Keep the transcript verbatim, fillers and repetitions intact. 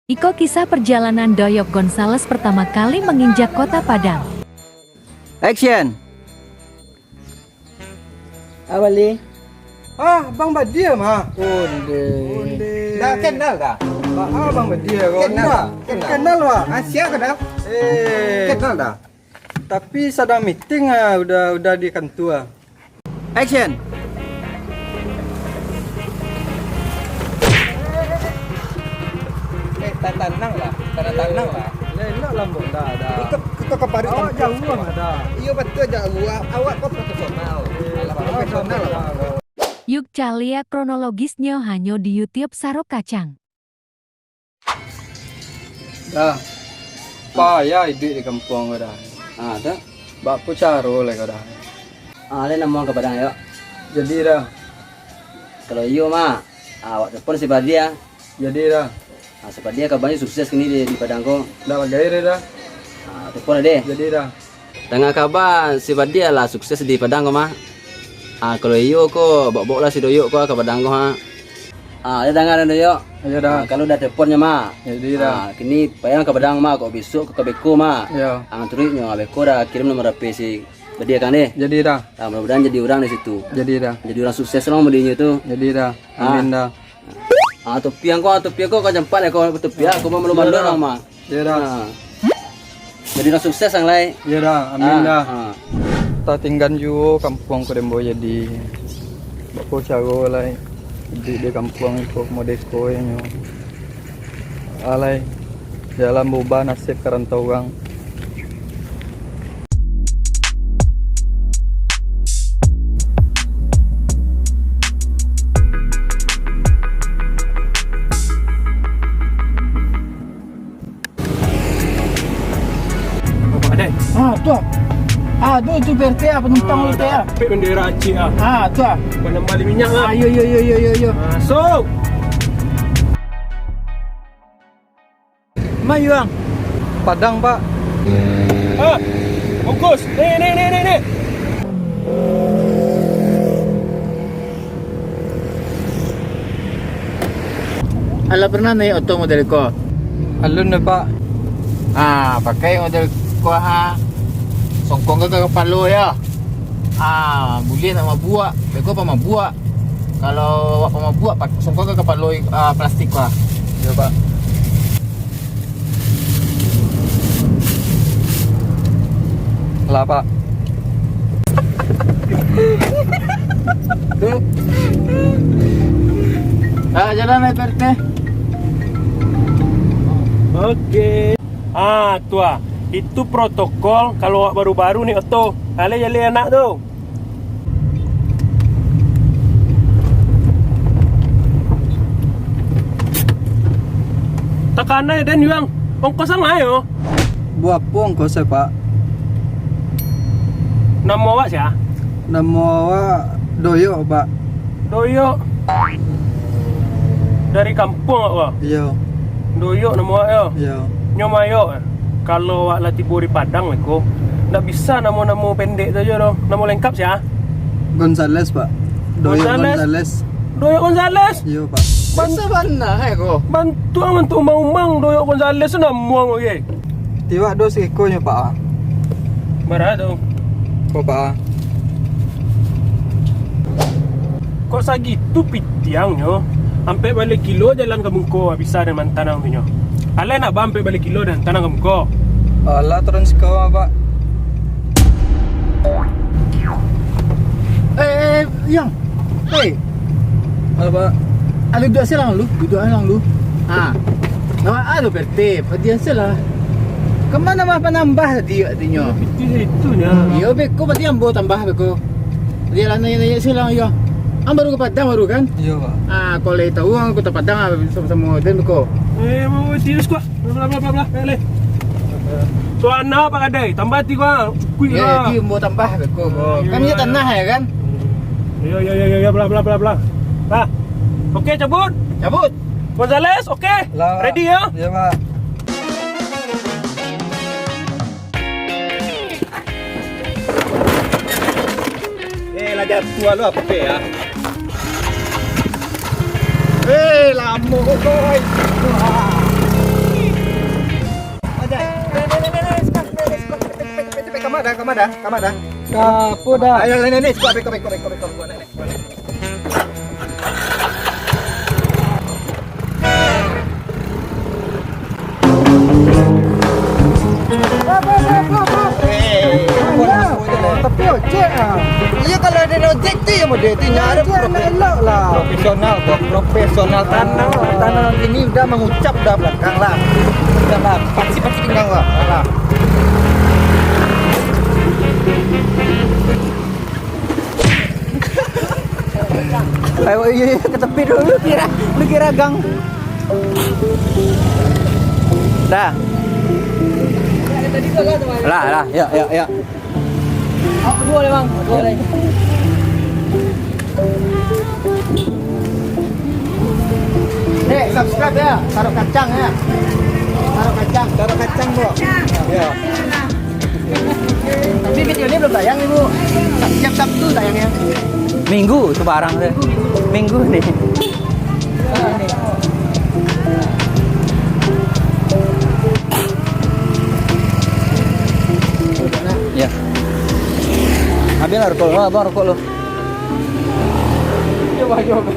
Iko kisah perjalanan Doyok Gonzales pertama kali menginjak kota Padang. Action! Abali. Ah, Bang Badia mah. Onde. Onde. Dah kenal dah? Ba-, ah, Bang Badia ko. Kenal, Dah. Kenal. Kenal, Bang. Ah, siapa dah? Eh. Kenal dah? Tapi sadang meeting ah, udah, udah di kantua. Action. Eh, ta-, tanang lah, tanang-tanang lah. Lah, elok lah, Mbok, dah, dah. Iko, iko ka paruik. Awak kampung jauah lah, dah. Iyo, batua jauah. Awak ko profesional. Eh, alah, profesional lah, Bang. Yuk caliak kronologisnyo hanyo di YouTube Sarok Kacang. Dah. Payah iduik di kampuang ko dah. Ah, dah. Baa caro lai ko dah. Ah, lai namuah ka Padang, yo? Jadi dah. Kalau iyo, mah, ah, awak telepon si Badia. Jadi dah. Ah, si Badia kabanyo sukses kini di, di Padang ko. Dah bagai dah. Ah, telepon deh. Jadi dah. Danga kaba si Badia lah sukses di Padang ko mah. Ah, kalau iyo ko, baok-baok lah si Doyok ko ka Padang ko, ha. Ah, yo danga deh, Doyok. Iyo dah. Ah, kalau dah teleponnyo mah. Jadi dah. Ah, kini payah ka Padang mah, kok bisuak ka beko mah. Iyo. Ah, taruih nyo, beko dah kirim nomor H P si Badia kan deh. Jadi dah. Ah, mudah-mudahan jadi urang di situ. Jadi dah. Jadi urang sukses lah Badia tu. Jadi dah. Ah. Amin dah. Ah, topi ang ko, ah, topi ang ko, kau jampan ko, topi ah, kau malu-malu Iyo dah. Urang mah. Iyo dah. Ah. Jadi dah sukses ang lai. Iyo dah, amin Ah, dah. ah. Tatinggan juo kampuang ko den bao jadi. Baa caro lai. Iduik di kampuang ko modeko inyo. Alai, jalan baubah nasib ka rantau urang. Bapak Adai. Ah, tu ah. Ah, tu, tu P R T ah, penumpang Ah, tu ah. Dapik bendera acik ah. Ah, tu ah. Panambah minyak ah. Ah, yo, yo, yo, yo, yo, yo. Masuk. Ma, Yuang? Padang, Pak. Ah, bungkus. Ni, ni, ni, ni, ni. Alah pernah naiak oto model ko? Alun doh, Pak. Ah, pakai model ko ha. Songkong ka kapalo yo. Ah, buliah nak mabuak. Beko pamabuak. Kalau awak pamabuak, pak-, songkong ka kapalo, ah, plastik ko ha. Yo, Pak. Lah, Pak. Tu. Ah, jalan lah, P R T. Oke. Ah, tu ah. Itu protokol kalau awak baru-baru naiak oto. Alai jaleh anak tu. Takanai den, Yuang. Ongkos ang lai yo. Barapo ongkos e, Pak? Namo awak sia? Namo awak Doyok, Pak. Doyok. Dari kampuang awak? Iyo. Doyok namo awak yo? Iyo. Nyo Mayok. Kalau awak lah tibo di Padang beko, ndak bisa namo-namo pendek sajo doh. Namo lengkap sia? Gonzales, Pak. Doyok Gonzales. Gonzales. Doyok Gonzales? Iyo, Pak. Ban-, Basa bana, eh, ko? Bantuak, bantuak umang-umang, Doyok Gonzales tu namo ang, oke. Tiwak do siko nyo, Pak, ah. Bara tu? Ko, Pak, ah. Kok sagitu pitiangnyo? Ampek baleh kilo jalan ka muko bisa den mantanang tu nyo. Alai nak ba ampek baleh kilo den tanang ka muko. Alah, turun siko, Pak. Eh, eh, eh, Yang. Hei. Apo, Pak? Ah, duduak silang lu, duduak silang lu. Ha. Awak anu, P R T, padiam silang. Kama mah panambah tadi, artinyo? Piti situ nyo. Iyo, beko, padiam ambo tambah beko. Padiam lah naiak-naiak silang, iyo. Ang baru ka Padang baru, kan? Iyo, Pak. Ah, kok lai tahu, ang Kota Padang, ah, samo-samo den beko. Eh, mau serius, Pak? Bla, bla, bla, bla, bla. Eh, leh. Suana Pak Kadai, tambah tigo, ah. Kuih, Yo, ah. Jadi mau tambah beko, ko. Ah, Kan iyo, iyo, iyo. Tanah, yo kan? Iyo, iyo, iyo, iyo, bla, bla, bla, bla. Nah. Oke, cabut. Cabut. Gonzales, oke. Lah. Ready, yo? Iyo, Pak. Eh, lah jatuah lu apo, Pe, ah? Eh, lamo, boy. Wah. Ka ma dah, ka ma dah, ka ma dah. Ka apo dah? Ayo, naik, naik, naik, naik, naik, naik, naik, naik, naik, naik. Hei, ampun, ampun je lah. Tapi ojek ah. Iyo, kalau ado ojek tu yo model tu, nyo ado ojek profe-, elok lah. Profesional, bro. Profesional tanah, tanah ini udah mangucap dah balakang lah. Udah lah, pasti, pasti kenyang lah. Alah. Ayo, iyo, iyo, ka tapi dulu, lu kira, lu kira gang. Dah. Lah, lah, yo, yo, yo. Duo lai, Bang. Duo lai. Dek, subscribe yo. Taruh kacang yo. Taruh kacang. Taruh kacang, bro. Yo. Tapi video ni belum tayang ni, Bu. Setiap Sabtu tayangnya. Minggu tu barang tu. Minggu ni. Ya. Ambil lah rokok lu, abang rokok lu. Coba, coba.